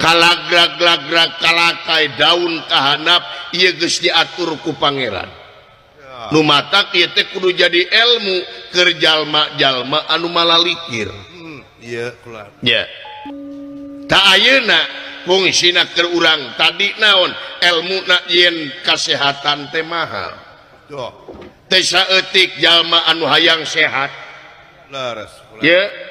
Kalagrag-lagrag kalakai daun kahanap ieu geus diatur ku pangeran. Nu matak ieu teh kudu jadi ilmu keur jalma-jalma anu malalikir. Ieu kula. Ya. Ta ayeuna fungsina keur urang tadi naon elmuna yen kasehatan teh mahal. Teh saeutik jalma anu hayang sehat. Leres kula. Ya.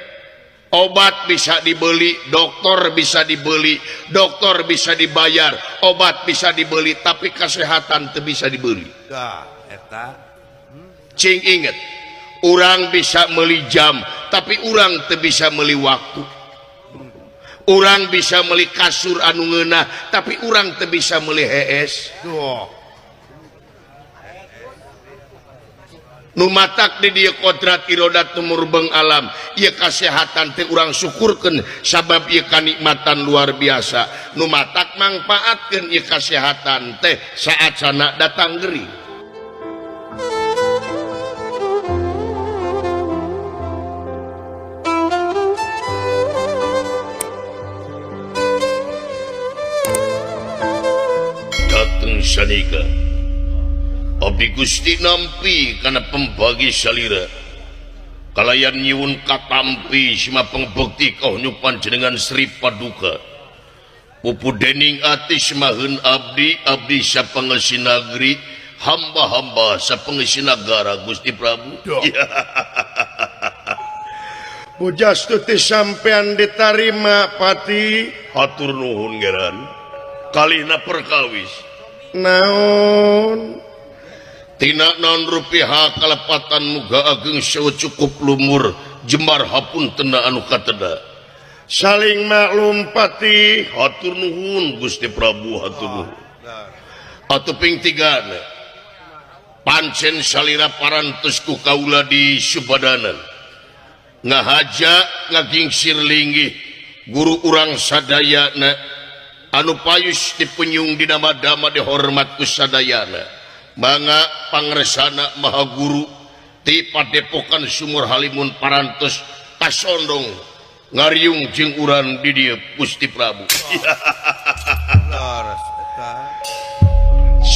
Obat bisa dibeli, dokter bisa dibeli, dokter bisa dibayar, obat bisa dibeli, tapi kesehatan teu bisa dibeli. Dah, eta. Cing inget, urang bisa meuli jam, tapi urang teu bisa meuli waktu. Urang bisa meuli kasur anu ngeunah, tapi urang teu bisa meuli hees. Duh. Nu matak di dieu kodrat irodat tumurbeng alam, ieu kasehatan teh urang syukurkeun sabab ieu kanikmatan luar biasa. Nu matak mangpaatkeun ieu kasehatan teh saat sana datang gering. Dateng sanika Abdi Gusti nampi kana pembagi salira kalayan nyuwun katampi sima pangbekti kahunyu panjenengan Sri Paduka pupu dening ati semaheun abdi abdi sapangeusi nagri hamba-hamba sapangeusi nagara Gusti Prabu. Pujastuti sampean ditarima pati hatur nuhun geran kalihna perkawis naon tina naon rupiah kalepatan muga ageng sewu cukup lumur jembar hapuntena anu kateda saling maklum pati hatur nuhun Gusti Prabu hatur nuhun atuh ping tigana pancen salira parantos ku kaula di Subadanan ngahaja ngagingsir linggih guru urang sadayana anu payus dipenyung dina madama dihormat ku sadayana mangga pangresana maha guru ti padepokan Sumur Halimun parantos kasondong ngariung jeung urang di dieu Gusti Prabu.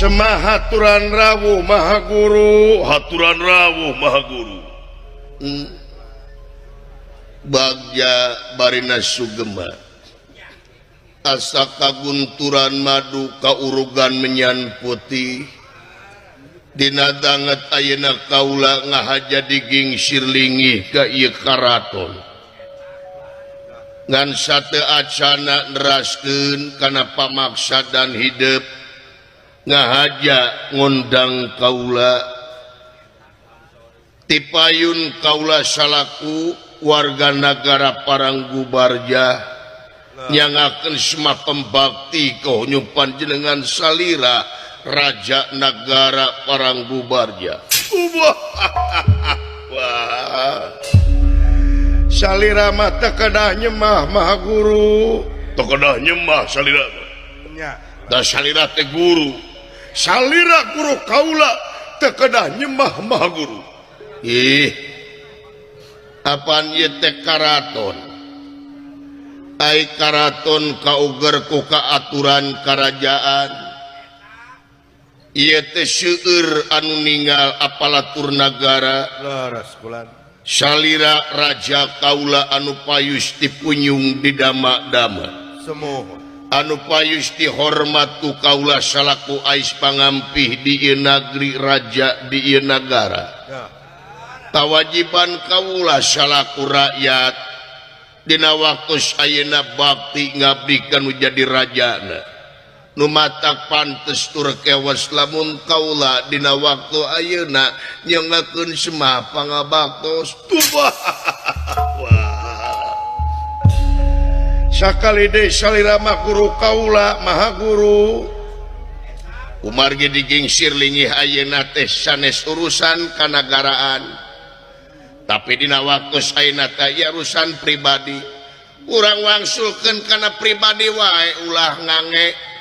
Semahaturan rawuh maha guru haturan rawuh maha guru. Bagja barina sugema asa kagunturan madu kaurugan menyan putih dina danget ayeuna kaula ngahaja digingsir lingih ka ieu karaton ngan sate acana neraskeun kana pamaksadan hidep ngahaja ngondang kaula tipayun kaula salaku warga nagara Paranggubarja nyangakeun semua pembakti kahunyu panjenengan salira Raja Nagara Paranggubarja. Wah. Salira mah teu kedah nyemah maha guru. Teu kedah nyemah salira. Nya. Da salira teh guru. Salira guru kaula teu kedah nyemah maha guru. Ih. Apaan ieu teh karaton? Ai karaton kauger ku kaaturan karajaan. Ieu teh seueur anu ninggal apalatur nagara. Leres kulan. Salira raja kaula anu payus dipunyung di dama-dama. Semohon. Anu payus dihormat ku kaula salaku ais pangampih di ieu nagri raja di ieu nagara. Ya. Kawajiban kaula salaku rakyat dina waktu ayeuna bakti ngabdi kanu jadi rajana. Nu matak pantes tur kewas lamun kaula dina waktu ayeuna nyengakeun semah pangabaktos. Wah. Sakali deui salira mah guru kaula maha guru. Kumargi digingsir lingih ayeuna teh sanes urusan kanagaraan. Tapi dina waktu ayeuna teh ieu urusan pribadi. Urang wangsulkeun kana pribadi wae ulah ngange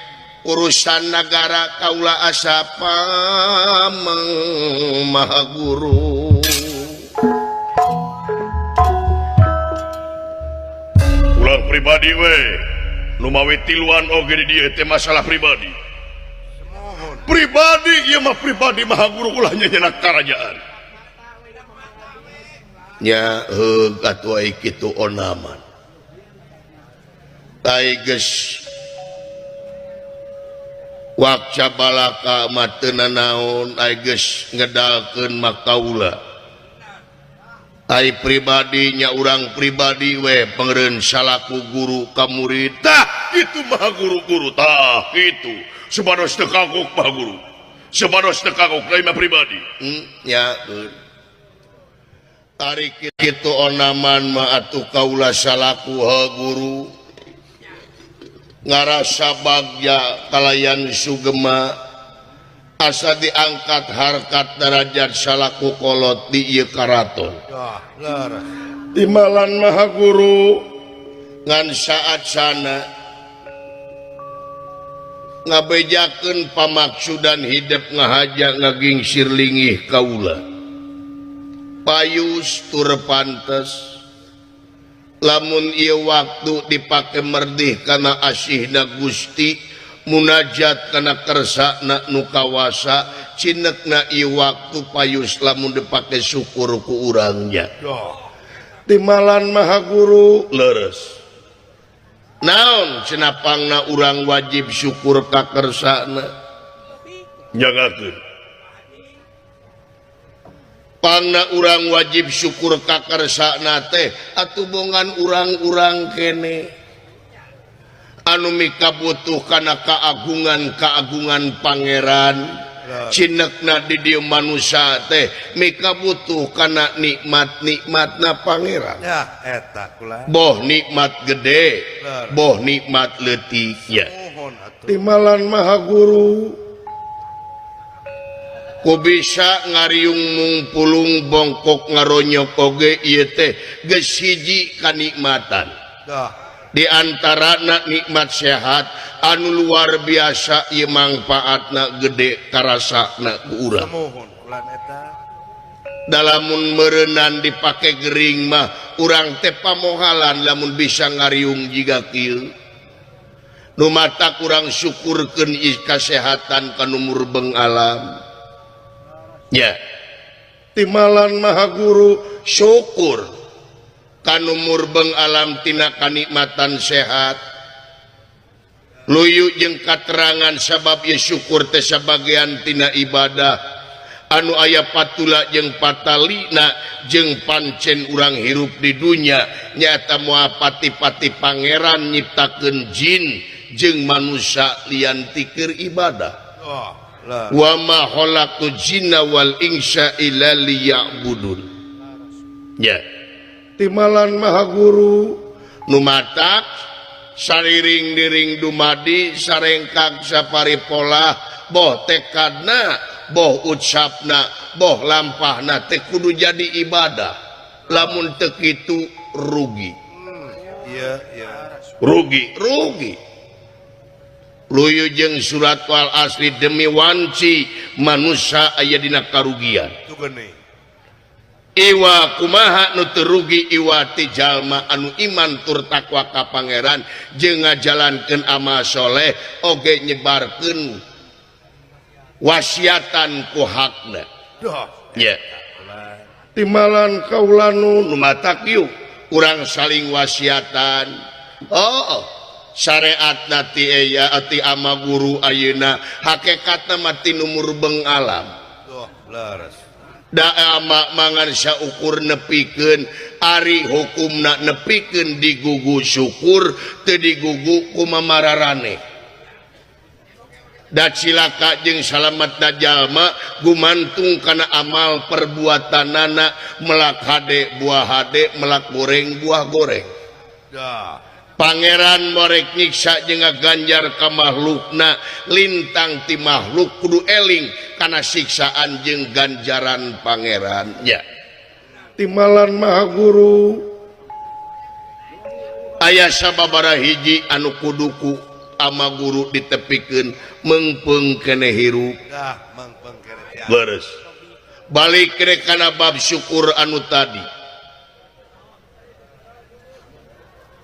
urusan nagara kaula asa pameng maha guru. Ulah pribadi we. Numawi tiluan oge di dieu teh masalah pribadi. Semohon. Pribadi ieu mah pribadi maha guru ulah nyanyenak karajaan. Nya heug atuh ai kitu onaman. Tai geus wakca balaka mah teu nanaon ai geus ngedalkeun mah kaula. Ai pribadinya urang pribadi we pangeureun salaku guru ka murid. Tah kitu maha guru-guru tah kitu. Supados teu kagok maha guru. Supados teu kagok lain mah pribadi. Nya ari kitu onaman mah atuh kaula salaku guru ngarasa bagja kalayan sugema asa diangkat harkat derajat salaku kolot di ieu karaton. Leres. Timalan maha guru ngan saat sana ngabejakeun pamaksudan hidup ngahaja ngagingsir lingih kaula. Payus tur pantes lamun ieu waktu dipake merdih kana asihna Gusti munajat kana kersana nu kawasa cinekna ieu waktu payus lamun dipake syukur ku urangnya. Timalan maha guru leres. Naon cenah pangna urang wajib syukur ka kersana? Jagakeun. Pangna urang wajib syukur ka kersana teh atuh bongan urang-urang kene anu mikabutuh kana keagungan-keagungan pangeran. Cinekna di dieu manusia teh mikabutuh kana nikmat-nikmatna pangeran. Ya eta kula. Boh nikmat gede, boh nikmat leutik nya. Timalan maha guru ku bisa ngariung mungpulung bongkok ngaronyok oge ieu teh geus hiji kanikmatan. Di antarana nikmat sehat anu luar biasa ieu mangfaatna gede karasana ku urang. Dalamun meureunan dipake gering mah urang teh pamohalan lamun bisa ngariung jiga kieu. Nu matak urang syukurkeun ieu kasehatan ka nu murbeng alam. Ya. Timalan maha guru syukur kanu murbeng alam tina kanikmatan sehat luyu jeung katerangan sabab ieu syukur teh sabagian tina ibadah anu aya patula jeung patalina jeung pancen urang hirup di dunya nyaeta moal pati-pati pangeran nyiptakeun jin jeung manusia lian tikeur ibadah. Wa ma khalaqtu jinna wal insa illa liya'budun. Ya. Timalan maha guru nu matak sariring diring dumadi sarengkak sapari pola boh tekadna boh ucapna boh lampahna teh kudu jadi ibadah lamun teu kitu rugi. Iya iya rugi rugi luyu jeung surat wal asri demi wanci manusia aya dina karugian. Iwa kumaha nu teu rugi iwa ti jalma anu iman tur takwa ka pangeran jeung ngajalankeun amal soleh oge nyebarkeun wasiatan ku hakna. Ya. Timalan kaula nu matak ieu urang saling wasiatan. Oh, syariatna ti aya ti ama guru ayeuna hakikatna mah ti nu murbeng alam. Leres. Da ama mangan saukur nepikeun ari hukumna nepikeun digugu syukur teu digugu kumamararane. Da cilaka jeung salametna jalma gumantung kana amal perbuatanana melak hade buah hade melak goreng buah goreng. Pangeran morek nyiksa jeung ngaganjar ka makhlukna lintang ti makhluk kudu eling kana siksaan jeung ganjaran pangeran. Ya. Timalan maha guru aya sababaraha hiji anu kudu ku ama guru ditepikeun meungpeung keneh hirup. Leres. Balik ke kana bab syukur anu tadi.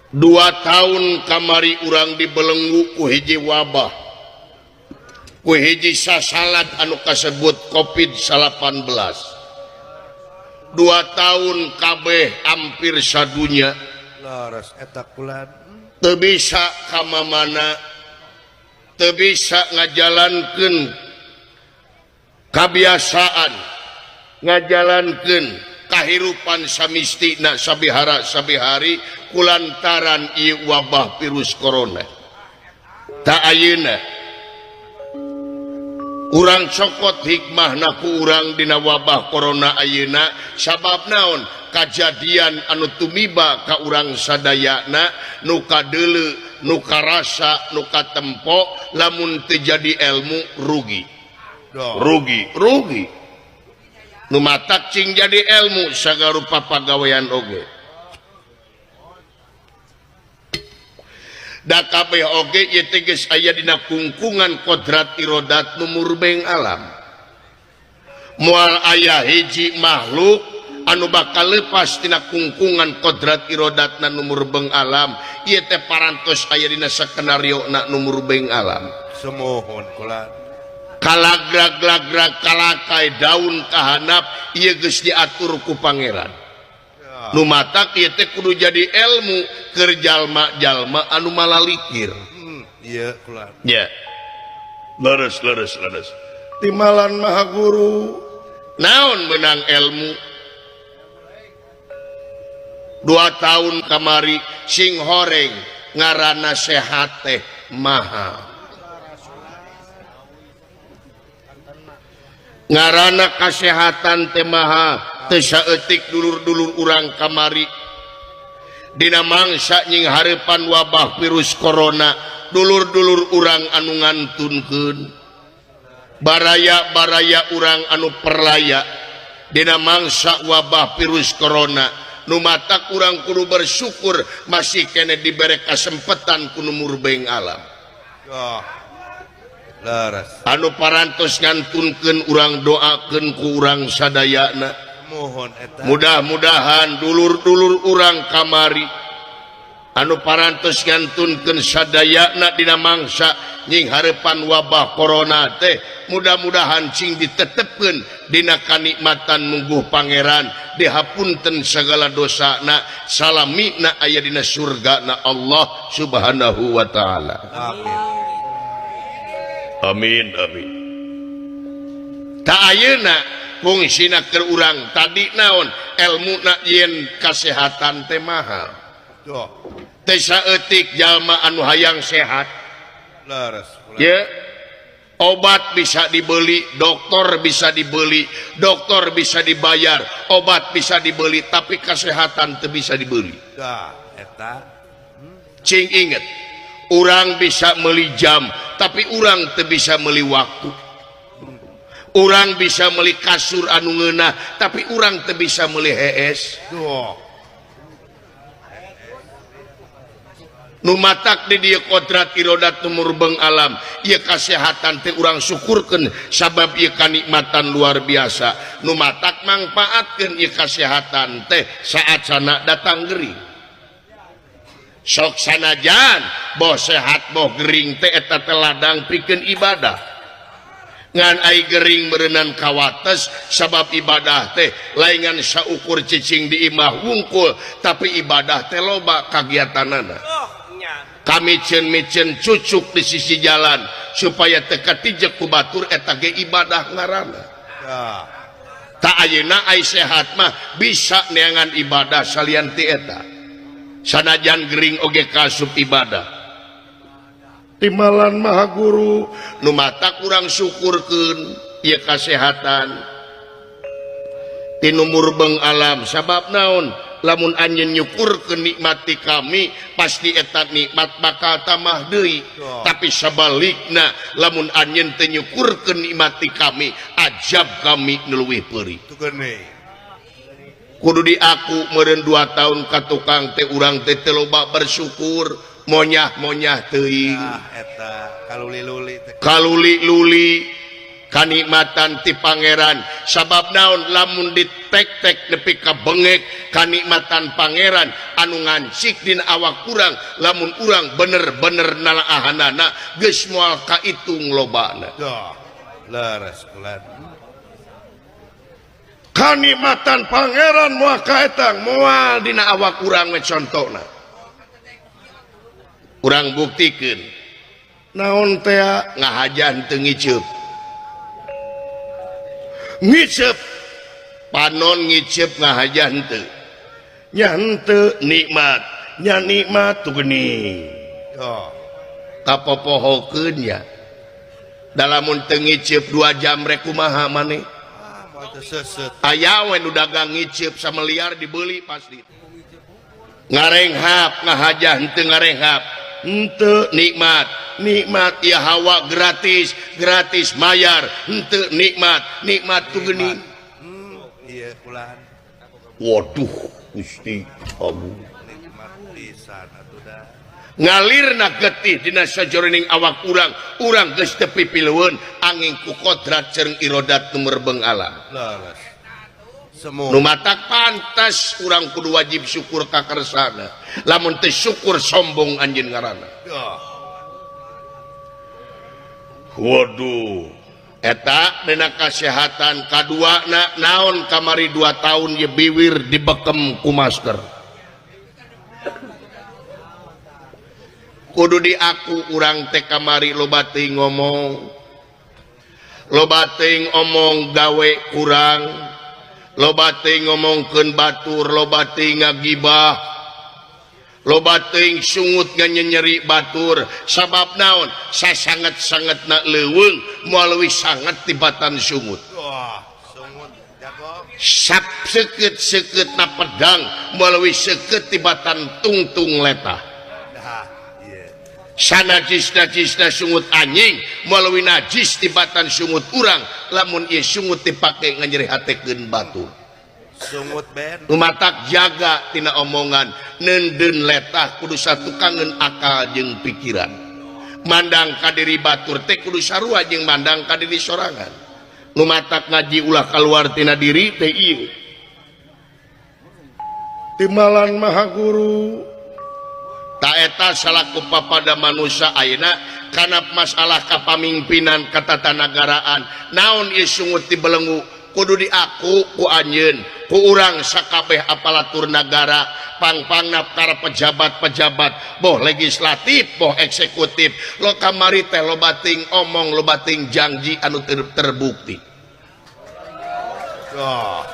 2 tahun kamari urang dibelenggu ku hiji wabah, ku hiji sasalad anu kasebut COVID-19. 2 tahun kabeh hampir sadunya Laras eta kulan teu bisa ka mamana, teu bisa ngajalankeun kabiasaan, ngajalankeun kahirupan samistina sabihara sabihari kulantaran ieu wabah virus corona. Ta ayeuna urang cokot hikmahna ku urang dina wabah corona ayeuna, sabab naon? Kajadian anu tumiba ka urang sadayana, nu kadeuleu, nu karasa, nu katempo, lamun teu jadi ilmu rugi. Rugi, rugi. Nu matak cing jadi ilmu sagarupa pagawean oge. Da kabeh oge ieu teh geus aya dina kungkungan kodrat irodat nu murbeng alam. Moal aya hiji makhluk anu bakal lepas tina kungkungan kodrat irodatna nu murbeng alam. Ieu teh parantos aya dina skenario na nu murbeng alam. Sumuhun kula. Kalagrag-lagrag kalakai daun kahanap ieu geus diatur ku pangeran. Nu matak ieu teh kudu jadi ilmu keur jalma-jalma anu malalikir. Ieu kula. Ya. Leres leres leres. Timalan Maha Guru. Naon menang ilmu? 2 tahun kamari sing horeng ngaranna sehat teh mahal. Ngarana kasehatan teh maha teu saeutik dulur-dulur urang kamari dina mangsa nying hareupan wabah virus corona, dulur-dulur urang anu ngantunkeun, baraya-baraya urang anu perlaya dina mangsa wabah virus corona. Nu matak urang kudu bersyukur masih kene dibere kasempetan ku nu murbeng alam. Laras. Anu parantos ngantunkeun urang doakeun ku urang sadayana. Mohon eta. Mudah-mudahan dulur-dulur urang kamari anu parantos ngantunkeun sadayana dina mangsa nying hareupan wabah corona teh mudah-mudahan cing ditetepkeun dina kanikmatan mungguh pangeran, dihapunten segala dosana, salamina aya dina surgana Allah Subhanahu wa taala. Amin. Amin amin. Ta ayeuna fungsina keur urang tadi naon? Elmuna yen kasehatan teh mahal. Teu saeutik jalma anu hayang sehat. Leres. Ya. Obat bisa dibeli, dokter bisa dibeli, dokter bisa dibayar, obat bisa dibeli, tapi kesehatan teu bisa dibeli. Tah, eta. Cing inget, urang bisa meuli jam, tapi urang teu bisa meuli waktu. Urang bisa meuli kasur anu ngeunah, tapi urang teu bisa meuli hees. Duh. Nu matak di dieu kodrat irodat nu murbeng alam, ieu kasehatan teh urang syukurkeun sabab ieu kanikmatan luar biasa. Nu matak mangpaatkeun ieu kasehatan teh saat sana datang gering. Sok sanajan boh sehat boh gering teh eta teh ladang pikeun ibadah. Ngan ai gering meureunan kawates sabab ibadah teh laingan saukur cicing di imah wungkul, tapi ibadah teh loba kagiatanana. Kami micen cucuk di sisi jalan supaya teu katijek ku batur eta ge ibadah ngaranna. Ta ayeuna ai sehat mah bisa neangan ibadah salian ti eta. Sanajan gering oge kasup ibadah. Timalan Maha Guru nu matak urang syukurkeun ieu kasehatan ti nu murbeng alam, sabab naon? Lamun anjeun nyukurkeun nikmati kami pasti eta nikmat bakal tambah deui. Tapi sabalikna lamun anjeun teu nyukurkeun nikmati kami, ajab kami nu leuwih peurih. Kudu diaku meureun 2 tahun ka tukang teh urang teh teu loba bersyukur, monyah-monyah teuing. Eta kaluli-luli teh. Kaluli-luli. Kanikmatan ti pangeran sabab naon lamun ditek-tek nepi ka bengek kanikmatan pangeran anu ngancik dina awak urang lamun urang bener-bener nalaahanana geus moal kaitung lobana. Leres ulan. Kanikmatan pangeran moal kaetang moal dina awak urang we contona. Urang buktikeun naon teh ngahajan teu ngiceup. Ngiceup panon ngiceup ngahaja henteu nya henteu nikmat nya nikmat tuh geuning oh kapopohokeun nya dalamun teu ngiceup 2 jam rek kumaha maneh aya we nu dagang ngiceup sameliar dibeli pasti ngarenghap ngahaja henteu ngarenghap henteu nikmat nikmat ya hawa gratis gratis mayar henteu nikmat nikmat tuh geuning. Iya ulan. Waduh Gusti Agung nikmat pisan atuh da ngalirna getih dina sajroning awak urang urang geus teu pipilueun angin ku kodrat jeung irodat nu merbeng alam. Leres. Semua nu matak pantas urang kudu wajib syukur ka kersana lamun teu syukur sombong anjeun ngaranna. Waduh eta dina kasehatan kadua na naon kamari 2 tahun ye biwir dibekem ku masker kudu diaku urang teh kamari loba teuing ngomong loba teuing omong gawe kurang loba teuing ngomongkeun batur loba teuing ngagibah loba teuing sungut nganyenyeri batur sabab naon sasanget-sangetna leuweung moal leuwih sanget tibatan sungut. Wah, sungut jago. Sap seukeut-seukeutna pedang moal leuwih seukeut tibatan tungtung letah. Dah, ieu. Sanajis-najisna sungut anjing moal leuwih najis tibatan sungut urang lamun ieu sungut dipake nganyerihatekeun batur. Sungut ben. Matak jaga tina omongan neundeun letah kudu satukangeun akal jeung pikiran mandang ka diri batur teh kudu sarua jeung mandang ka diri sorangan nu matak ngaji ulah kaluar tina diri teh ieu timbalan maha guru ta eta salaku papada manusia ayeuna kana masalah kapamimpinan katatanagaraan naon ieu sungut dibelenggu kudu diaku ku anjeun ku urang sakabeh aparatur nagara pangpangna para pejabat-pejabat boh legislatif boh eksekutif lo kamari teh loba teuing omong loba teuing janji anu terbukti. Oh.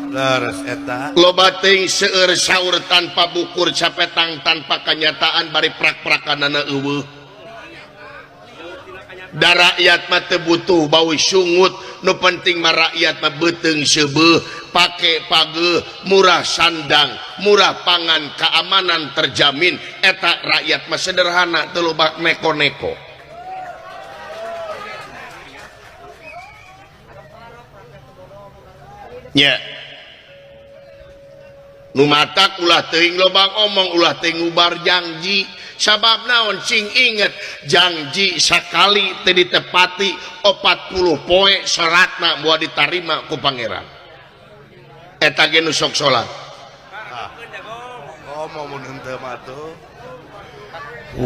Leres eta loba teuing seueur saur tanpa bukur capetang tanpa kanyataan bari prak-prakanana eueuh. Da rakyat mah teu butuh bau sungut nu penting mah rakyat mah beuteung seubeuh pake pageuh murah sandang murah pangan keamanan terjamin eta rakyat mah sederhana teu loba neko-neko. Nya nu matak ulah teuing loba omong ulah teuing ngubar janji sabab naon cing inget janji sakali teu ditepati 40 poe salatna moal ditarima ku pangeran eta ge nu sok salat. Oh mun henteu mah tuh.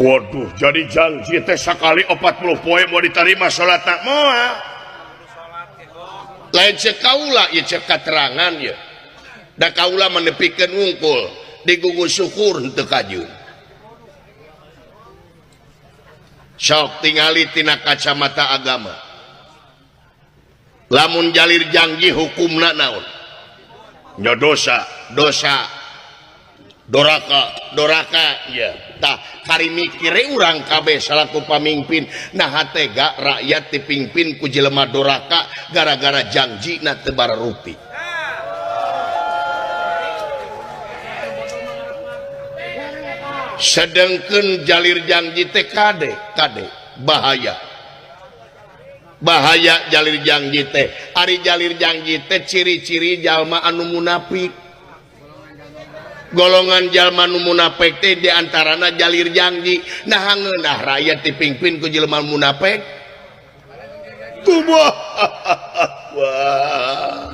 Waduh jadi janji teh sakali 40 poe moal ditarima salatna moal lain cek kaula ieu cek katerangan ieu da kaula menepikeun wungkul digugu syukur henteu kajeun sok tingali tina kacamata agama lamun jalir janji hukumna naon nya dosa dosa doraka doraka ya tah kari mikire urang kabeh salaku pamimpin nah tega rakyat dipimpin ku jelema doraka gara-gara janjina teu bararupi. Sedengkeun jalir janji teh kade kade bahaya bahaya jalir janji teh ari jalir janji teh ciri-ciri jalma anu munafik golongan jalma nu munafik teh di antarana jalir janji nah ngeunah rakyat dipimpin ku jelema munafik. Kumaha? Wah.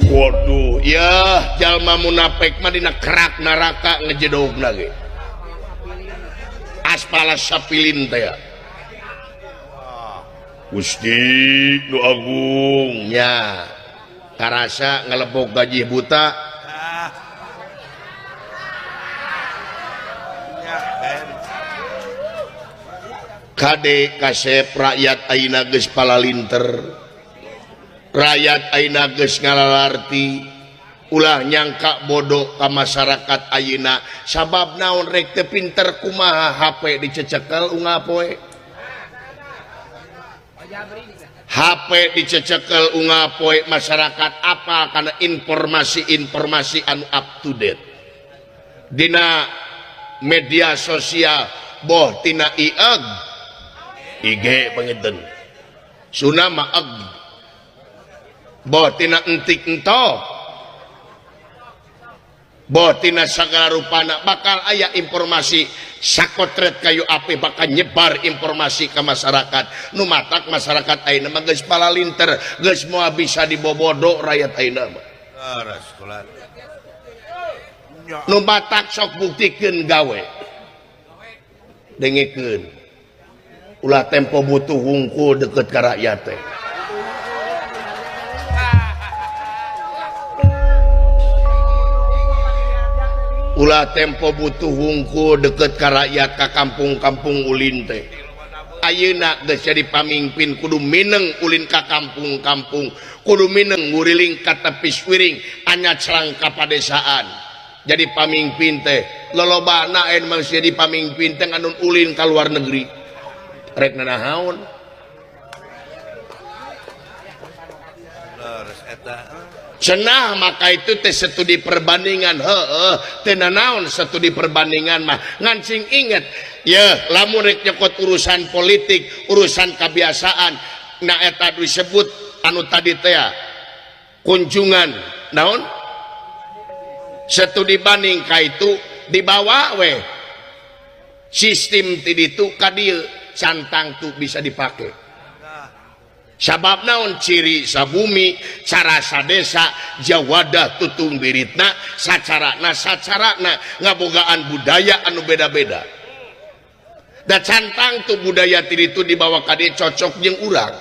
Waduh, ya jalma munafik mah dina kerak neraka ngejedogna ge. Aspala sapilin teh. Gusti nu agung nya. Karasa ngelebok gaji buta. Kade kasep rakyat ayeuna geus palalinter. Rakyat ayeuna geus ngalalarti, ulah nyangka bodoh ka masyarakat ayeuna sabab naon rek teu pinter kumaha HP dicecekel unggal poe. HP dicecekel unggal poe masyarakat apa karena informasi-informasi anu up to date dina media sosial boh tina ieg IG panginten suna mah eg boh tina entik entok boh tina sagala rupana bakal aya informasi sakotret kayu api bakal nyebar informasi ke masyarakat nu matak masyarakat ayeuna mah geus palalinter geus moal bisa dibobodo rakyat ayeuna mah nu matak sok buktikeun gawe dengekeun ulah tempo butuh hungkul deket ka rakyat teh. Ulah tempo butuh hungkul deket ka rakyat ka kampung-kampung ulin teh. Ayeuna geus jadi pamimpin kudu mineng ulin ka kampung-kampung, kudu mineng nguriling ka tepis wiring anyacrang ka padesaan. Jadi pamimpin teh lolobana anu mah jadi pamimpin teh nganun ulin ka luar negeri. Rek nanahaon? Cenah maka itu teh studi perbandingan heueuh teu nanaon studi perbandingan mah ngan sing inget yeuh lamun rek nyokot urusan politik urusan kebiasaan na eta disebut anu tadi teh kunjungan naon studi banding ka itu dibawa we sistem ti ditu ka dieu cantang tuh bisa dipake. Sabab naon ciri sabumi cara sadesa jawada tutung biritna sacarana sacarana ngabogaan budaya anu beda-beda da cantang tuh budaya tiri itu dibawa ka dieu cocok jeung urang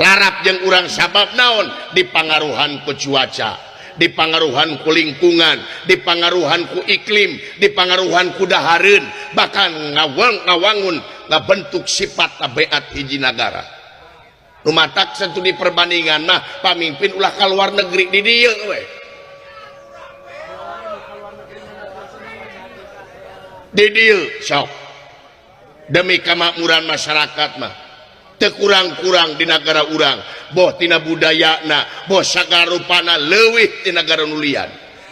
larap jeung urang sabab naon dipangaruhan ku cuaca dipangaruhan ku lingkungan dipangaruhan ku iklim dipangaruhan ku dahareun bahkan ngawangun ngabentuk sifat tabiat hiji nagara. Nu matak studi perbandingan mah pamimpin ulah ka luar negeri di dieu we. Di dieu sok demi kemakmuran masyarakat mah teu kurang-kurang di nagara urang boh tina budayana boh sagala rupana leuwih ti nagara nu lian.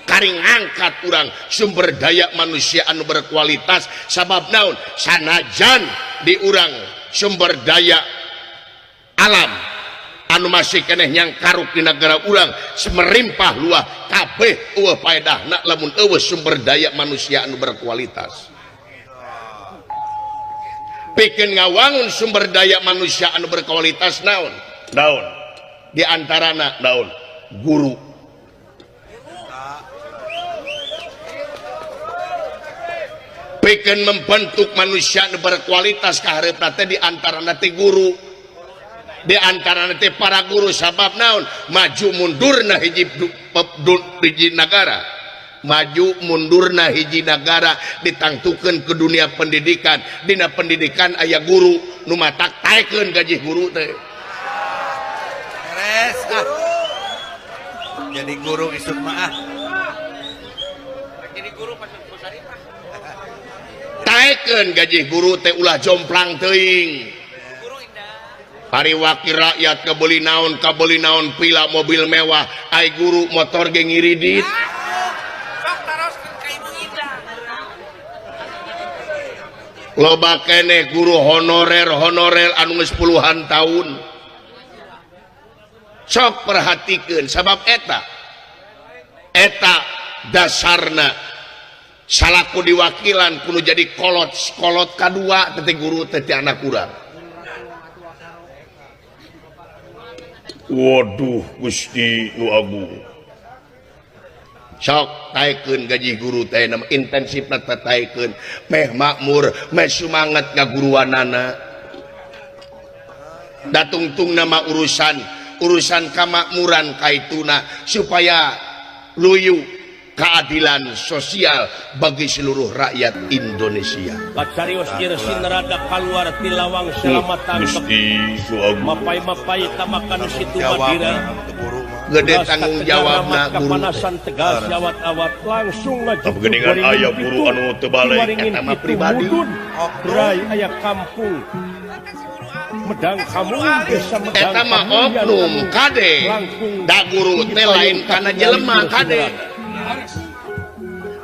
Karing angkat urang sumber daya manusia anu berkualitas sabab naon sanajan di urang sumber daya alam anu masih keneh nyangkaruk di negara urang semerimpah luah kabeh eueuh paedahna lamun eueuh sumber daya manusia anu berkualitas pikeun ngawangun sumber daya manusia anu berkualitas naon naon di antarana naon guru. Pikeun membentuk manusia nu berkualitas kahareupna teh di antarana teh guru di antarana teh para guru sabab naon maju mundurna hiji nagara maju mundurna hiji nagara ditangtukeun ke dunia pendidikan dina pendidikan aya guru nu matak taekeun gaji guru teh beres ah jadi guru isuk mah ah jadi guru pas Saripah taekeun gaji guru teh ulah jomplang teuing. Hari wakil rakyat kabeli naon pila mobil mewah ai guru motor ge ngiridit. Loba keneh guru honorer anu geus puluhan tahun. Sok perhatikeun sabab eta dasarna Salaku diwakilan kudu jadi kolot kolot kadua teh guru teh ti anak urang. Waduh Gusti nu agung. Sok taekeun gaji guru teh nama intensifna teh taekeun meh makmur meh sumangat ngaguruanana. Datungtung nama urusan urusan kamakmuran kaituna supaya luyu keadilan sosial bagi seluruh rakyat Indonesia. Kacarios ieu rada kaluar ti lawang selamat tangkep. Mapai-mapai tamakan situ Madira. Gede tanggung jawabna guru. Kapanasan tegas awat-awat langsung ngajugjug. Geuningan aya guru anu teu balik eta mah pribadi. Bray aya kampung. Medang kamu desa Medang. Eta mah oknum kade. Da guru teh lain kana jelema kade.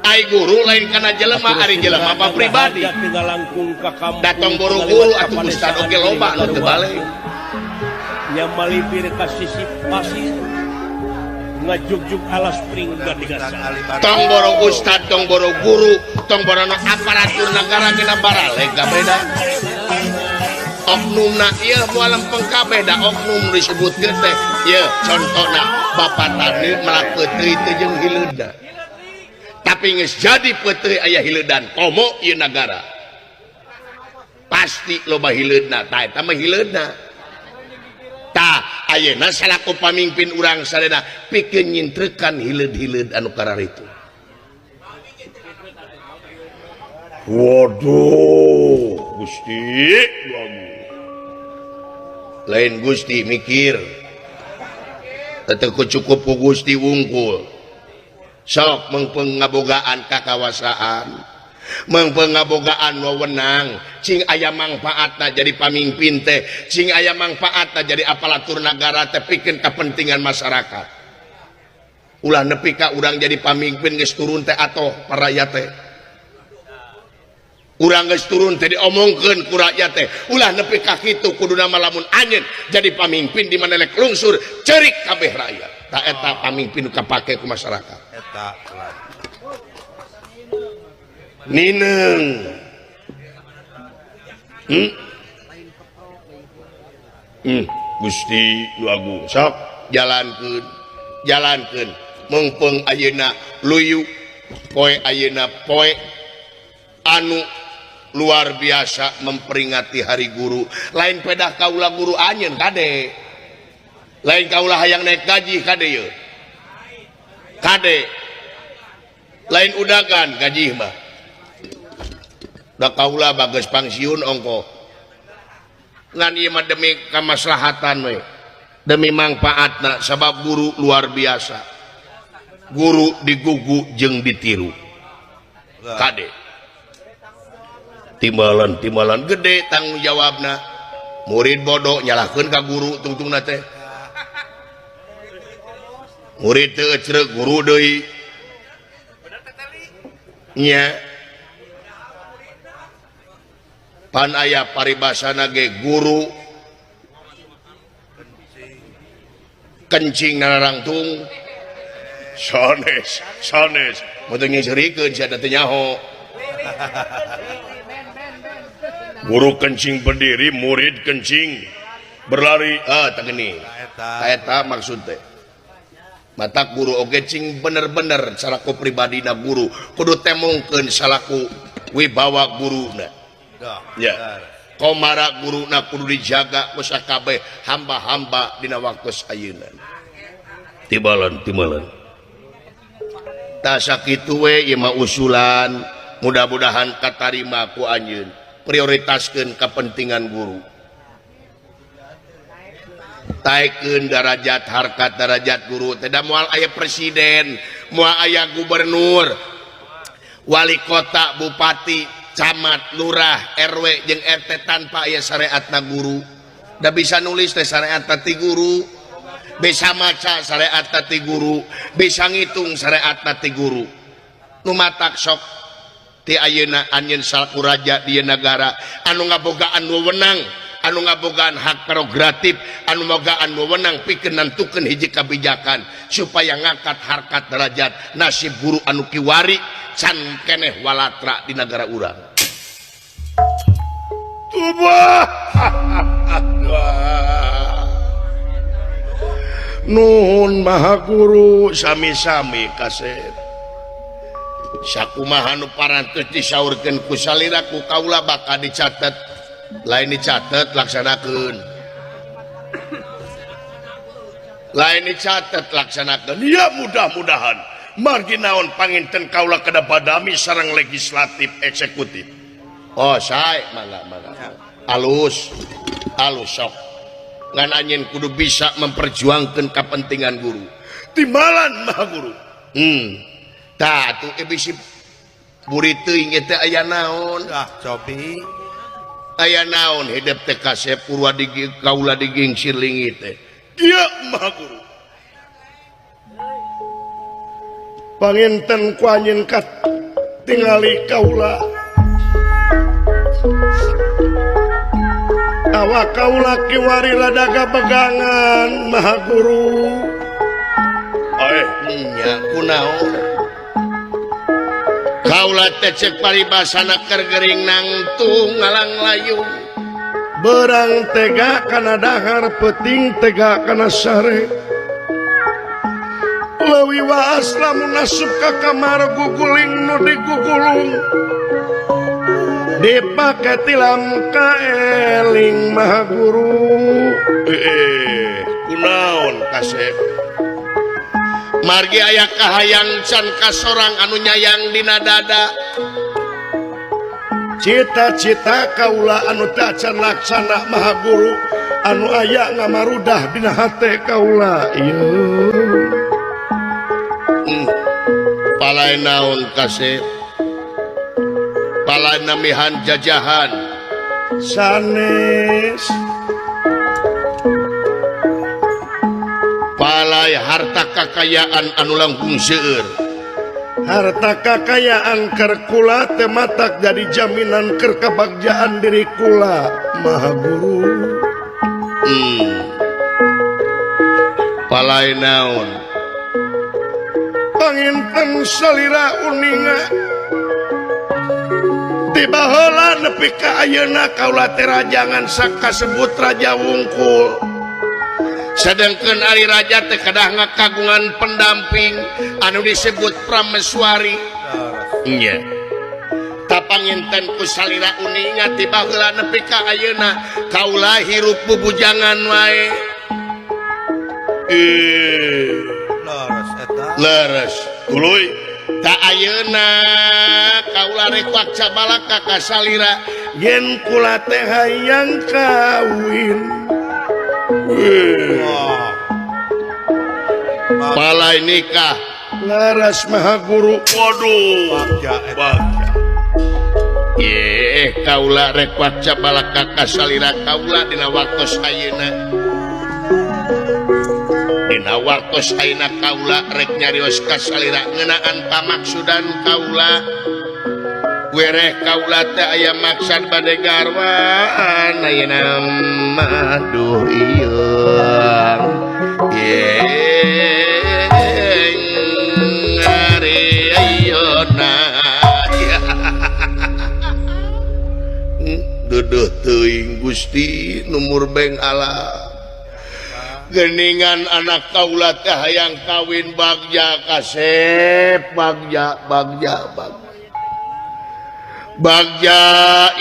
Ai guru lain kana jelema ari jelema apa pribadi. Datang boro guru atuh ustad oge loba anu teu balik. Nya malipir ka sisi pasir ngajugjug alas pringgan digasa. Tong boro ustad, tong boro guru, tong boro aparatur negara kena baraleg beda. Oknumna ieu moal lempeng kabeh da oknum disebutkeun teh. Ieu contona bapak tani melak peuteuy teh jeung hileudna. Tapi geus jadi peuteuy aya hileudan komo ieu nagara. Pasti loba hileudna, tah eta mah hileudna. Tah ayeuna salaku pamimpin urang sadayana pikeun nyintrekan hileud-hileud anu kararitu. Waduh, Gusti lain Gusti mikir. Teu cukup ku Gusti wungkul. Sok mengpeng ngabogaan kakawasaan, mengpeng ngabogaan wewenang, cing aya mangfaatna jadi pamimpin teh, cing aya mangfaatna jadi aparatur nagara teh pikeun kepentingan masyarakat. Ulah nepi ka urang jadi pamimpin geus turun teh atoh paraya teh. Urang geus turun teh diomongkeun ku rakyat teh. Ulah nepi ka kitu kuduna mah lamun anjeun jadi pamimpin di mana lek lungsur ceurik kabeh rakyat. Tah eta pamimpin nu kapake ku masyarakat. Eta Nineung. Gusti nu agung sok jalankeun jalankeun meungpeung ayeuna luyu poe ayeuna poe anu luar biasa memperingati hari guru. Lain pedah kaula guru anjeun kade. Lain kaula hayang naik gaji kade ye. Kade. Lain udagan gaji mah. Da kaula bageus pangsiun ongko. Ngan ieu mah demi kamaslahatan we. Demi mangfaatna sabab guru luar biasa. Guru digugu jeung ditiru. Kade. Timbalan-timbalan gede tanggung jawabna. Murid bodoh nyalahkeun ka guru tungtungna teh. Murid teu ecrek guru deui. Nya. Pan aya paribasana ge guru kencing narangtung sanes sanes mun teu nyiserikeun sia teh nyaho. Guru kencing berdiri, murid kencing berlari. Ah, tak gini. Eta maksud teh. Mata guru oge cing bener-bener salaku pribadina guru kudu temongkeun salaku wibawa guruna. Ya. Komara guruna kudu dijaga ku sakabeh hamba-hamba dina waktu ayeuna. Tibalan-tibalan. Tah sakitu we ieu mah usulan, mudah-mudahan katarima ku anjeun. Prioritaskeun kepentingan guru. Taekeun darajat harkat darajat guru teh da moal aya presiden, moal aya gubernur, wali kota, bupati, camat, lurah, RW jeung RT tanpa aya syariatna guru. Da bisa nulis teh syariatna ti guru, bisa maca syariatna ti guru, bisa ngitung syariatna ti guru. Nu matak sok ti ayeuna anjeun salaku raja di nagara anu ngabogaan wewenang, anu ngabogaan hak prerogatif anu mogaan wewenang pikeun nentukeun hiji kebijakan supaya ngangkat harkat derajat nasib guru anu kiwari can keneh walatra di negara urang. Tubah. Nuhun Maha Guru sami-sami kasep. Sakumaha nu parantos disaurkeun ku salira ku kaula bakal dicatet. Lain dicatet laksanakeun. Lain dicatet laksanakeun. Ya mudah-mudahan margi naon panginten kaula kada badami sareng legislatif eksekutif. Oh sae mangga mangga. Alus alus sok. Ngan anjeun kudu bisa memperjuangkeun kepentingan guru. Timbalan Maha Guru. Tah atuh bisi buri teuing eta aya naon? Ah cobi. Aya naon hidup teh kasep purwa di kaula digingsir linggih teh. Ieu Maha Guru. Panginten ku anjeun katingali kaula. Awak kaula kiwari rada pegangan Maha Guru. Nya kunaon? Kaula teh cek paribasana keur gering nangtung ngalanglayung. Berang tega kana dahar peuting tega kana sare. Leuwih waas lamun asup ka kamar guguling nu digugulung. Dipake tilam kaeling Maha Guru. Kunaon kasep? Margi aya kahayang can kasorang anu nyayang dina dada. Cita-cita kaula anu teu acan laksana Maha Guru anu aya ngamarudah dina hate kaula ieu. Palai naon kasep? Palai namihan jajahan sanes. Palai harta kakayaan anu langkung seueur. Harta kakayaan keur kula teu matak jadi jaminan keur kabagjaan diri kula Maha Guru. Palai naon? Panginten salira uninga tiba heula nepi ka ayeuna kaula teh rajangan sakasebut raja wungkul. Sedangkan ari raja teh kedah ngakagungan pendamping anu disebut prameswari. Nya. Tapanginten ku salira uninga tiba heula nepi ka ayeuna kaula hirup bubujangan wae. Leres eta. Leres. Tuluy ta ayeuna kaula rek wakca balaka ka salira yen kula teh hayang kawin. Palai nikah laras Maha Guru. Waduh, bagja. Ye kaula rek wakca balaka ka salira kaula dina waktos ayeuna. Dina waktos ayeuna kaula rek nyarios ka salira ngeunaan pamaksudan kaula. Wereh kaula teh aya maksad bade garwaan ayeuna mah duh ieu. Ye ngari ayeuna. Duduh teuing Gusti nu murbeng alam. Geningan anak kaula teh hayang kawin bagja kasep bagja bagja bagja. Bagja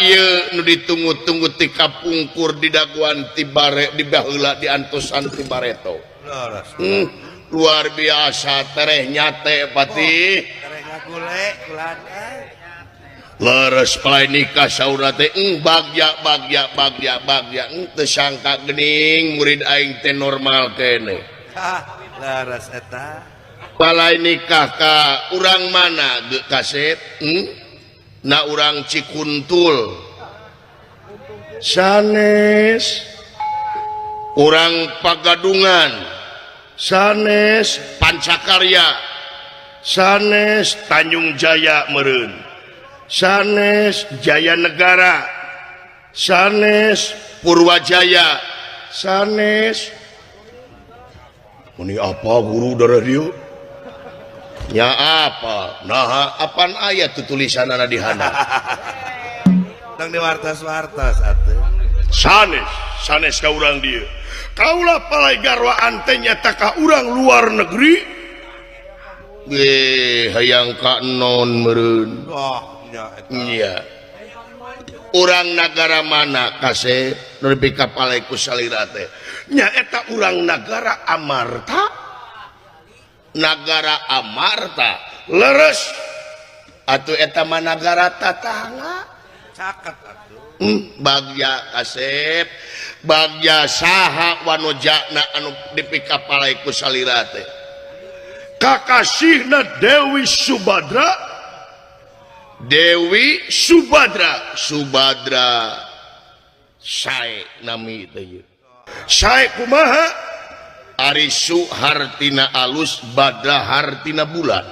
ieu nu ditunggu-tunggu ti kapungkur di daguan ti bare di baheula di antosan ti bareto. Luar biasa tereh nyate patih. Tereh ngagule kulan. Leres palai nikah saurna teh bagja bagja bagja bagja teu sangka geuning murid aing teh normal keneh. Leres eta. Palai nikah ka urang mana geuk kasep? Na urang Cikuntul sanes, urang Pagadungan sanes, Pancakarya sanes, Tanjung Jaya meureun sanes, Jaya Negara Sanes. Purwajaya sanes. Meni apa guru darah dieu? Nya apa? Naha apan aya tuh tulisanana di handap. Tong di wartas-wartas atuh. Sanes, sanes ka urang dieu. Kaula palai garwaan teh nyata ka urang luar negeri. Ge hayang ka non meureun. Oh, nya eta. Iya. Urang nagara mana kasep nu dipikapalai ku salira teh? Nya eta urang nagara Amarta. Nagara Amarta leres atuh eta mah nagara tatangga. Caket atuh. Bagja kasep, bagja saha wanojana anu dipikapalai ku salira teh? Kakasihna Dewi Subadra. Dewi Subadra, Subadra sae nami teh ieu. Sae kumaha? Ari Su hartina alus, Badra hartina bulan.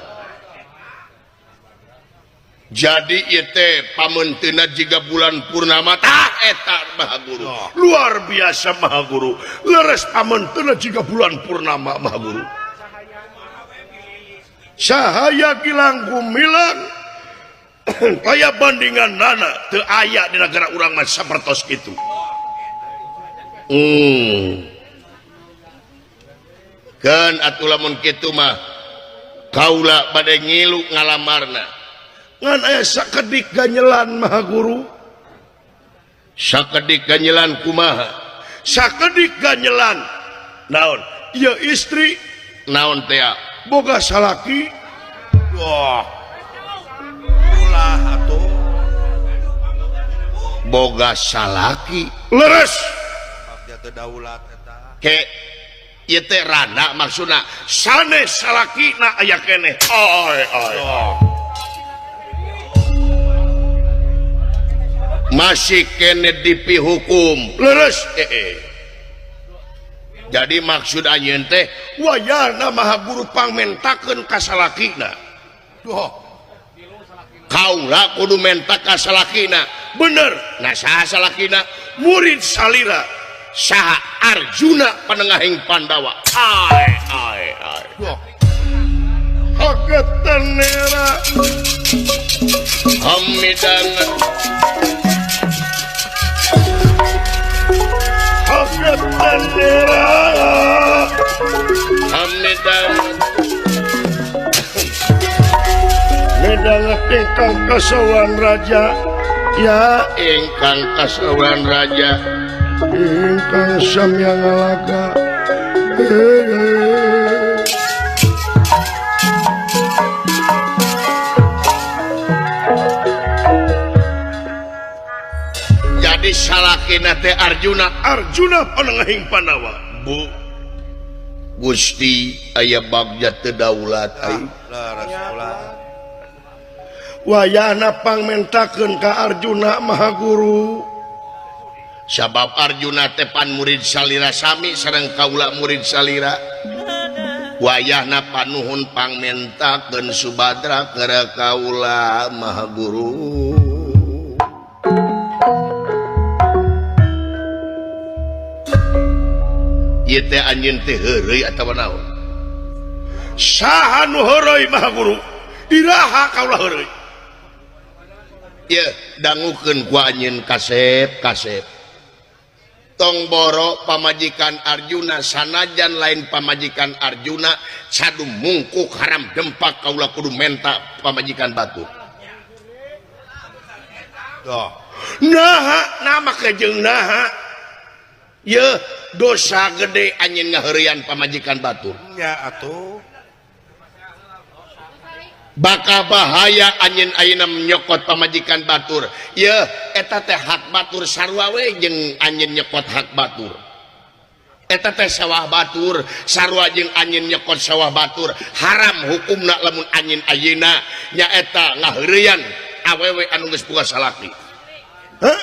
Jadi ieu teh pameunteuna jiga bulan purnama tah eta Maha Guru. Luar biasa Maha Guru. Leres pameunteuna jiga bulan purnama Maha Guru. Cahaya gilang gumilang kaya bandingan nana teu aya di negara urang mah sapertos kitu. Keun atuh lamun kitu mah kaula bade ngilu ngalamarna. Ngan aya sakedik ganyelan Maha Guru. Sakedik ganyelan kumaha? Sakedik ganyelan naon? Ieu istri naon teh? Boga salaki. Wah. Atuh. Boga salaki leres daulat eta ke ieu teh randa maksudna sanes salakina aya keneh. Oy oy. Masih keneh dipihukum leres. Jadi maksud anjeun teh wayahna Maha Guru pangmentakeun ka salakina. Duh. Kaula kudu menta ka salakina. Bener. Nah saha salakina? Murid salira. Saha Arjuna panengahing Pandawa. Ai ai ai. Haketenera hamidangan haketenera hamidangan medangat ingkang kasawan raja ya ingkang kasawan raja ingkang samya ngalaga. Jadi salakina teh Arjuna, Arjuna panengahing Pandawa. Bu Gusti aya bagja teu daulat ai. Wayahna pangmentakeun ka Arjuna Maha Guru. Sabab Arjuna teh pan murid salira sami sareng kaula murid salira. Wayahna panuhun pangmentakeun Subadra keur kaula Maha Guru. Ieu teh anjeun teh heureuy atawa naon? Saha nu heureuy Maha Guru? Iraha kaula heureuy? Ye dangukeun ku anjeun kasep kasep. Tong boro pamajikan Arjuna sanajan lain pamajikan Arjuna sadu mungkuk haram dempak kaula kudu menta pamajikan batur. Naha nama kejeung naha. Ye dosa gede anjeun ngaheureuyan pamajikan batur. Nya atuh. Bakal bahaya anjeun ayeuna nyokot pamajikan batur. Ye eta teh hak batur sarua we jeung anjeun nyokot hak batur. Eta teh sawah batur sarua jeung anjeun nyokot sawah batur. Haram hukumna lamun anjeun ayeuna nyaeta ngaheureyan awewe anu geus boga salaki. Hah?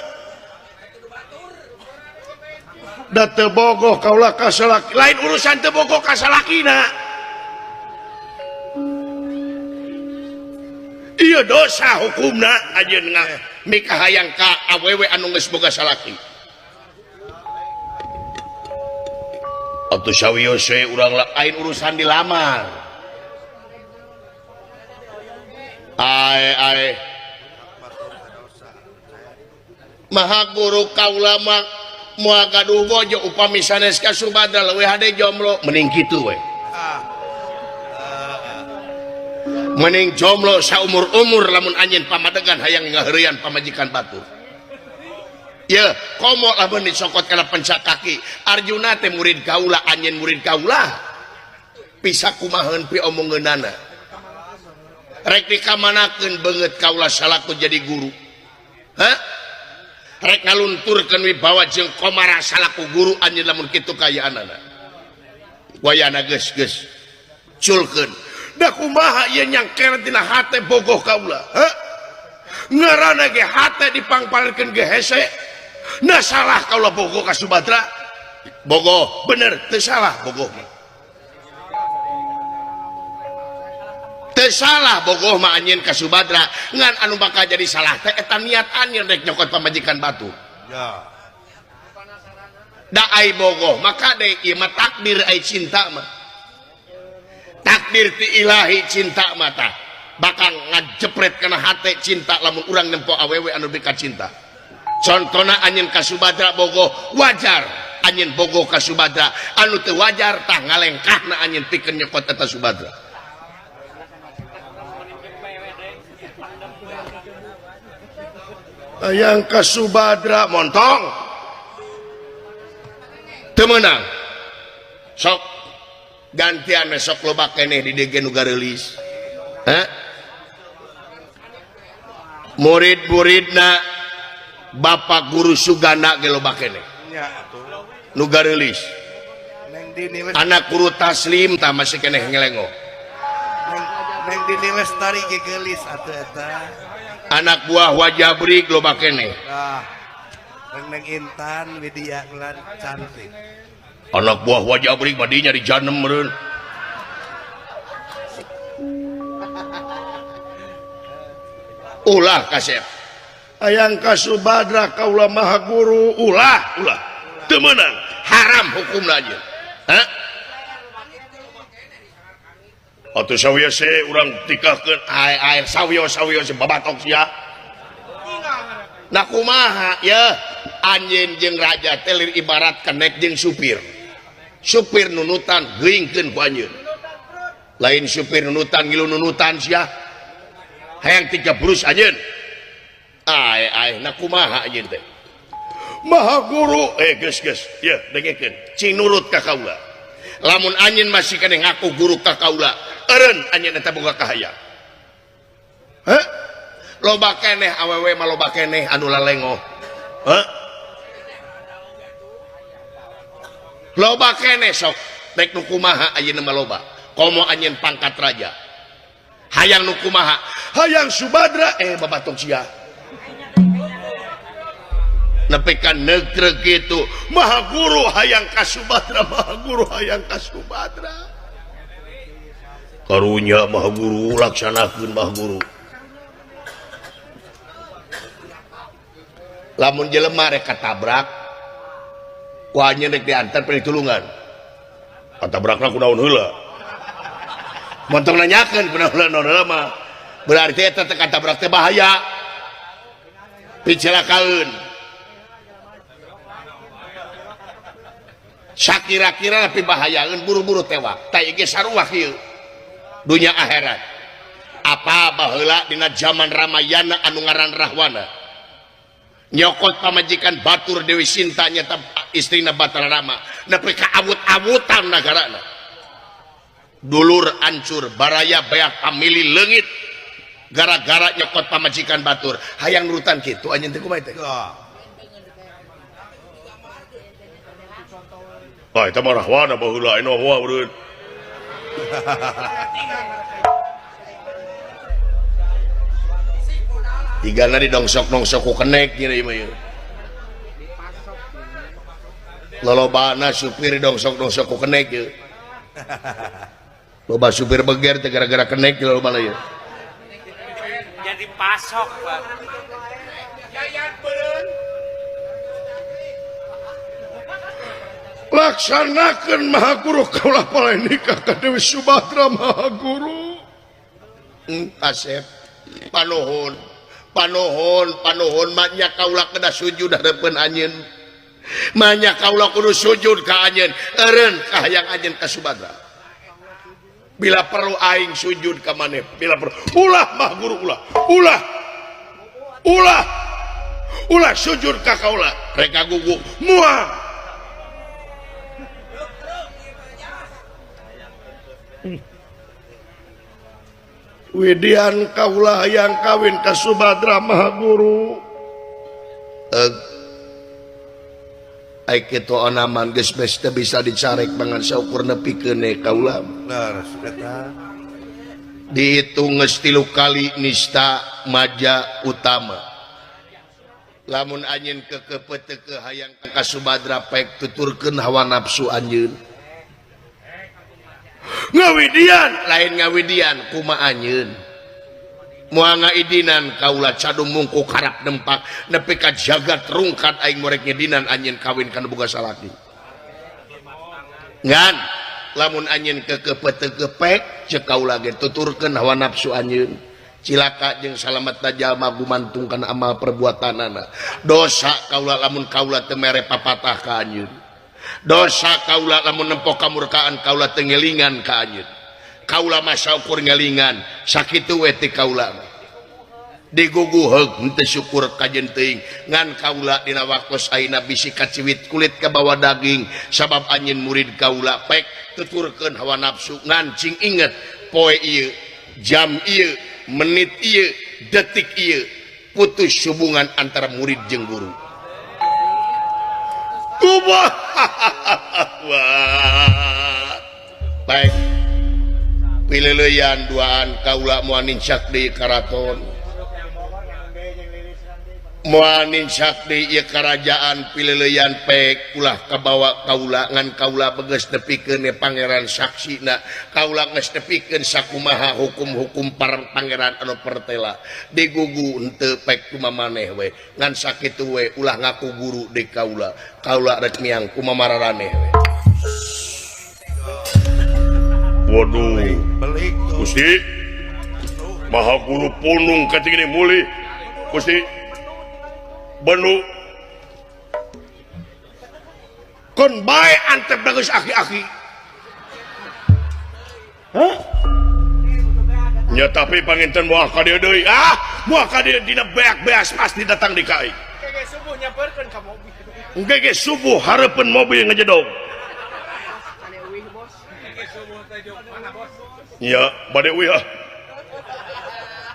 Da teu bogoh kaula ka salaki. Lain urusan teu bogoh ka salakina. Ieu dosa hukumna anjeun mikahayang ka awewe anu geus boga salaki. Atuh sawios we urang lain urusan dilamar. Ae ae. Maha guru kaula mah moal gaduh bojo upami sanes ka Subadra leuwih hade jomblo mending kitu we. Mending jomblo saumur-umur lamun anjeun pamadegan hayang ngaheureuyan pamajikan batur. Ye, komo lamun disokot kana pencak kaki. Arjuna teh murid kaula, anjeun murid kaula. Bisa kumaheun pi omongeunana. Rek dikamanakeun beungeut kaula salaku jadi guru. Hah? Rek ngalunturkeun wibawa jeung komara salaku guru anjeun lamun kitu kayaanana. Wayana geus-geus culkeun. Da kumaha ieu nyangker tina hate bogoh kaula? Hah? Ngaranna ge hate dipangpalkeun ge hese. Nah salah kaula bogoh ka Subadra. Bogoh bener teu salah bogoh mah. Teu salah bogoh mah anjeun ka Subadra, ngan anu bakal jadi salah teh eta niat anjeun rek nyokot pamajikan batur. Ya. Da ai bogoh maka deui ieu mah takdir ai cinta mah. Takdir ti ilahi cinta mah tah bakal ngajepret kana hate cinta lamun urang nempo awewe anu bika cinta. Contona anjeun ka Subadra bogoh wajar anjeun bogoh ka Subadra, anu teu wajar tah ngalengkahna anjeun pikeun nyokot eta Subadra. Hayang ka Subadra montong teu meunang. Sok gantian sok loba keneh di DG nu gareulis. Hah? Murid-muridna Bapak Guru Suganda ge loba keneh. Nu gareulis. Anak guru Taslim tah masih keneh ngelengo. Neng Dini Lestari ge geulis atuh eta. Anak buah Wajabrik loba keneh. Tah. Neng Intan Widya Lan cantik. Anak buah Wajabrik mah dinya di janem meureun. Ulah kasep. Hayang ka Subadra kaula maha guru, ulah ulah. Teu meunang, haram hukumna anjeun. Hah? Atuh sawios urang tikahkeun ae ae sawios sawios babatok sia. Nah kumaha ye anjeun jeung raja teh lir ibarat kenek jeung supir. Supir nunutan geuingkeun ku anjeun. Lain supir nunutan ngilu nunutan sia. Hayang tiga burus anjeun. Ae ae nah kumaha anjeun teh. Maha guru geus geus ye dengekeun cing nurut ka kaula. Lamun anjeun masih keneh ngaku guru ka kaula, eureun anjeun eta boga kahayang. Hah? Loba keneh awewe mah loba keneh anu lalengoh. Hah? Loba keneh sok rek nu kumaha ayeuna mah loba. Komo anjeun pangkat raja. Hayang nu kumaha? Hayang Subadra babatok sia. Nepi ka negreg kitu, maha guru hayang ka Subadra, maha guru hayang ka Subadra. Karunya maha guru laksanakeun maha guru. Lamun jelema rek katabrak ku anjeun rek diantar pitulungan. Katabrakna ku naon heula? Montong nanyakeun ku naon heula mah. Berarti eta teh katabrak teh bahaya. Picelakaeun. Sakira-kira tapi bahayaeun buru-buru tewak. Tah ieu ge sarua kieu. Dunya akhirat. Apa baheula dina zaman Ramayana anu ngaran Rahwana. Nyokot pamajikan batur Dewi Sinta nyata istrina Batara Rama. Nepi ka awut-awutan nagarana. Dulur hancur, baraya beak pamili leungit gara-gara nyokot pamajikan batur. Hayang nurutan kitu anjeun teh kumaha teh? Ah eta mah Rahwana baheula anu hoa meureun. Tigana didongsok-dongsok ku kenek nya ieu mah ieu. Lolobana supir dongsok-dongsok ku kenek ieu. Loba supir beger teh gara-gara kenek lolobana ieu. Dipasok, Pak. Laksanakan Maha Guru kaulah palai nikah ka Dewi Subadra Maha Guru. Asep panohon panohon panohon manya kaula kedah sujud hareupeun anjeun. Manya kaula kudu sujud ka anjeun, eureun kahayang anjeun ka Subadra. Bila perlu aing sujud ka maneh, bila perlu. Ulah Maha Guru ulah. Ulah. Ulah. Ulah sujud ka kaula. Rek ngagugu moal. Widian kaulah yang kawin ka Subadra Maha Guru. Ai kitu onaman geus bes teu bisa dicarek mangan saukur nepikeun kaula. Leres eta. Dihitung geus 3 kali nista maja utama. Lamun anjeun keukeupeut teu hayang ka Subadra pek tuturkeun hawa nafsu anjeun. Ngawidian lain ngawidian kuma anjeun moal ngaidinan kaula cadung mungku karap nempak nepi ka jagat rungkat aing morek ngidinan anjeun kawin kana boga salaki ngan lamun anjeun keukeupeut teu kepek ceuk kaula ge tuturkeun hawa nafsu anjeun cilaka jeung salamet jalma gumantung kana amal perbuatanana dosa kaula lamun kaula teu mere papatah ka anjeun dosa kaula lamun nempo kamurkaan kaula teu ngelingan ka anjeun kaula mah saukur ngelingan sakitu we ti kaula digugu heug henteu syukur kajeun teuing ngan kaula dina waktos ayeuna bisi kaciwit kulit ka bawa daging sabab anjeun murid kaula pek tuturkeun hawa nafsu ngan cing inget poe ieu jam ieu menit ieu detik ieu putus hubungan antara murid jeung guru. Wah, baik pileleyan duaan kaula moal nincak di karaton moal nincak di ieu karajaan pileleyan pek ulah kabawa kaula ngan kaula beges nepikeun pangeran saksina kaula geus nepikeun sakumaha hukum-hukum para pangeran anu pertela digugu henteu pek kumamaneh we ngan sakitu we ulah ngaku guru di kaula kaula rek miang kumamararaneh we. Waduh, Gusti Maha Guru punung katingini mulih Gusti benu kon bae antep bagus aki-aki. Hah? Nya tapi panginten moal ka dieu deui. Ah, moal ka dieu dina beak-beas pasti datang di ka aing. Engke subuh nyamperkeun ka mobil. Engke subuh hareupeun mobil ngejedog. Ya, bade uih ah.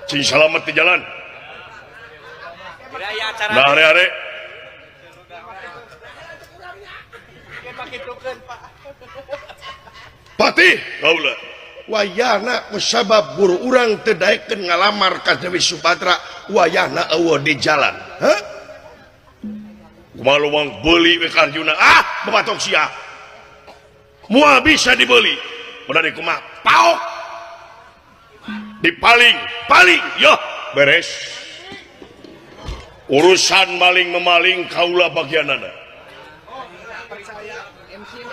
Cing salamet di jalan. Nah, are-are. Patih kaula. Wayahna kusabab guru urang teu daekeun ngalamar ka Dewi Subadra, wayahna eueuh di jalan. Hah? Kumaha luang beuli we ka Arjuna? Ah, babatok sia. Moal bisa dibeli. Udah di kumaha? Paok. Dipaling, paling, yoh, beres. Urusan maling memaling kaula bagianana.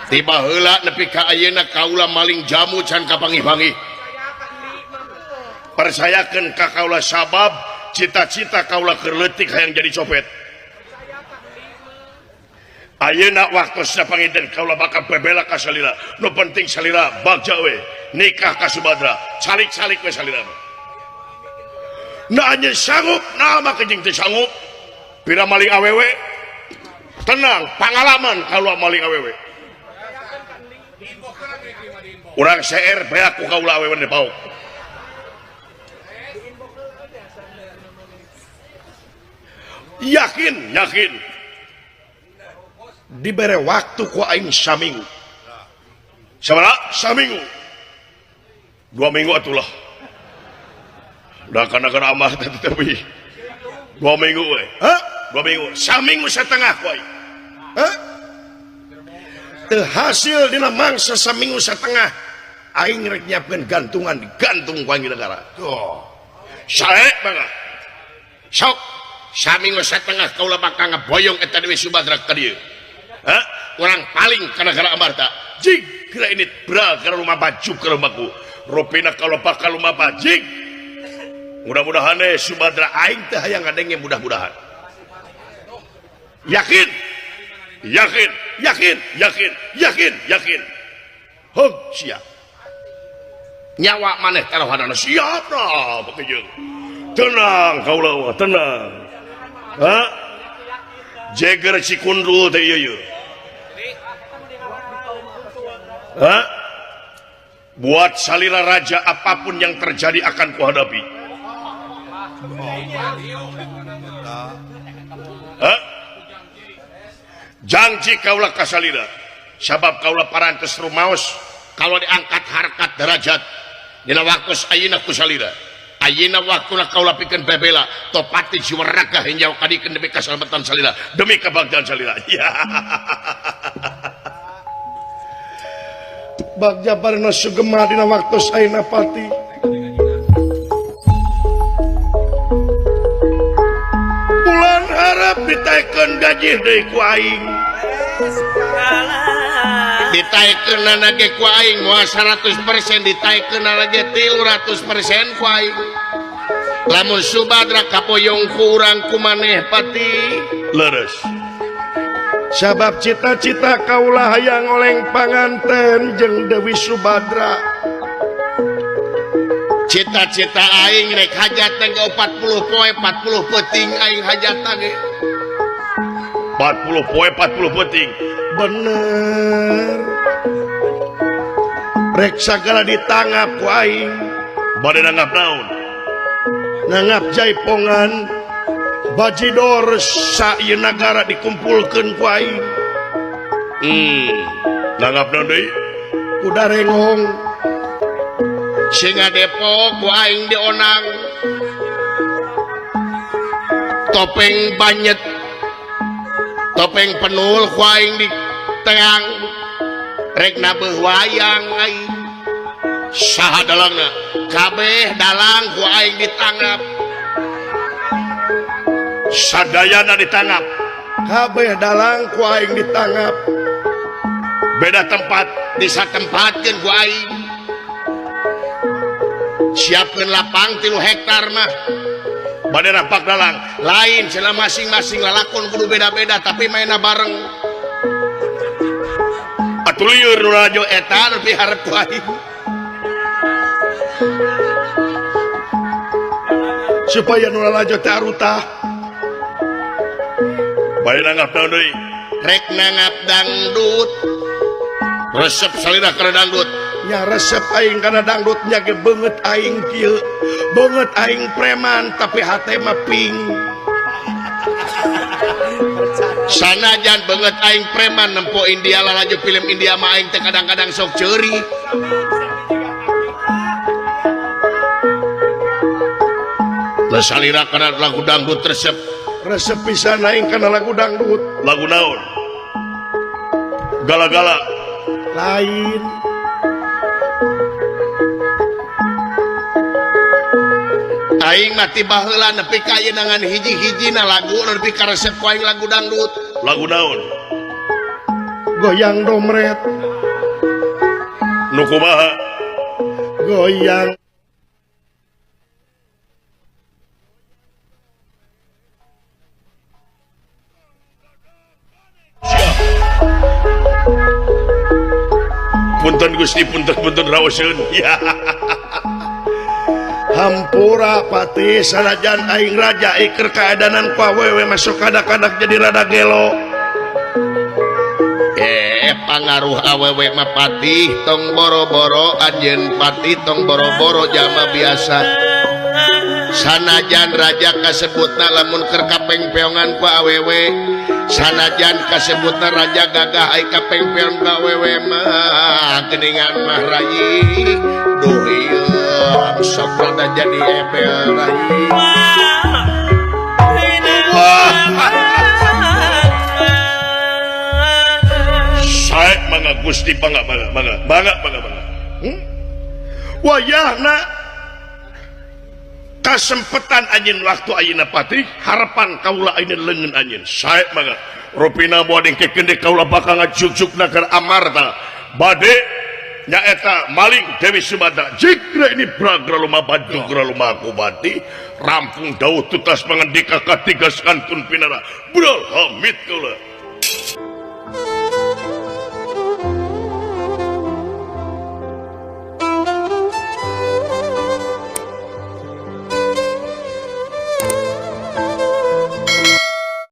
Tiba heula nepi ka ayeuna kaula maling jamu can kapanggih-panggih. Percayakeun ka kaula sabab cita-cita kaula keur leutik hayang jadi copet. Ayeuna waktosna panginten kaula bakal bebela ka salira. Nu penting salira bagja we nikah ka Subadra, calik-calik we salira. Nah anjeun sanggup, nah mah jeung teu sanggup. Pira maling awewe? Tenang, pangalaman kaula maling awewe. Urang CR beak ku kaula awewe di pauk. Yakin, yakin. Dibere waktu ku aing saminggu. Sabaraha? Saminggu. 2 minggu atulah. Udah karena amat tapi 2 minggu we. Hah? 2 minggu. Saminggu setengah ku aing. Hah? Teu hasil dina mangsa saminggu setengah aing rek nyiapkeun gantungan digantung ku aing negara. Tuh. Sae banget. Sok saminggu satengah kaula bakal ngaboyong eta Dewi Subadra ka dieu. Hah? Urang paling ka negara Amarta. Jig geura ini bra ka rumah baju ka rumahku. Rupina kaula bakal lumaba jig. Mudah-mudahan Subadra aing teh hayang ngadenge mudah-mudahan. Yakin. Yakin, yakin, yakin, yakin, yakin. Hog siap. Nyawa maneh taruhanana siap lah pokoknya. Tenang kaula mah, tenang. Ha? Jeger Cikundul teh ieu ieu. Ha? Buat salira raja apapun yang terjadi akan kuhadapi. Ha? Janji kaula ka salira. Sabab kaula parantos rumaos kalau diangkat harkat derajat dina waktu ayeuna ku salira. Ayeuna waktuna kaula pikeun bebela topati jiwa raga hinjau kadikeun demi kasalamatan salira, demi kebahagiaan salira. Ya. Bagja barna sugema dina waktu ayeuna pati. Bulan harap ditaekeun gaji deui ku aing. Ditaekeunana ge ku aing moal 100% ditaekeunana ge 300% ku aing. Lamun Subadra kapoyong ku urang ku maneh pati leres. Sabab cita-cita kaula hayang oleng panganten jeung Dewi Subadra. Cita-cita aing rek hajatan ge 40 poe 40 peuting aing hajatan ge. 40 poe 40 peuting. Bener. Rek sagala ditangap ku aing. Bade nanggap naon? Nanggap jaipongan bajidor sa ieu nagara dikumpulkeun ku aing. Nanggap naon deui? Kuda rengong. Singa Depok ku aing dionang. Topeng banyet. Topeng penul ku aing di teang. Rek nabeuh wayang aing. Saha dalangna? Kabeh dalang ku aing ditangap. Sadayana ditangap. Kabeh dalang ku aing ditangap. Beda tempat disatempatkeun ku aing. Siapkeun lapang 3 hektar mah. Bade rampak dalang. Lain cenah masing-masing lalakon kudu beda-beda tapi mainna bareng. Atuh lieur nu lalajo eta lebih harep ku aing. Supaya nu lalajo teh arutah. Bade nanggap naon deui? Rek nanggap dangdut. Resep salira kana dangdut. Nya resep aing kana dangdut nya ge beungeut aing kieu. Beungeut aing preman tapi hate mah ping. Sanajan beungeut aing preman nempo India lalajo film India mah aing teh kadang-kadang sok ceuri. Lah salira kana lagu dangdut resep. Resep pisan aing kana lagu dangdut. Lagu naon? Gala-gala. Lain. Aing mati baheula nepi ka ayeuna ngan hiji-hijina lagu nepi ka resep ku aing lagu dangdut. Lagu naon? Goyang domret. Nu kumaha? Goyang punten Gusti, punten punten raoseun. Ya. Hampura pati sanajan aing raja iker kaedanan ku awewe masuk kadak-kadak jadi rada gelo. Pangaruh awewe mah patih tong boro-boro anjeun patih tong boro-boro jama biasa. Sanajan raja kasebutna lamun keur kapengpeongan ku awewe, sanajan kasebutna raja gagah ai kapengpeon ku awewe mah geuningan mah rayi. Duh ieu sok rada jadi ebel rayi. Sae mangga Gusti mangga mangga mangga mangga mangga mangga. Wayahna Kasempetan anjeun waktu ayeuna patih harapan kaula ayeuna leungeun anjeun. Sae mangga. Rupina moal dingkekeun deui kaula bakal ngajugjug nagara Amarta. Bade nyaeta maling Dewi Sumatra. Jikra ini bragra lumabat jugra lumaku bati rampung dawuh tutas mangendika katiga skantun pinara. Brol hamid kaula.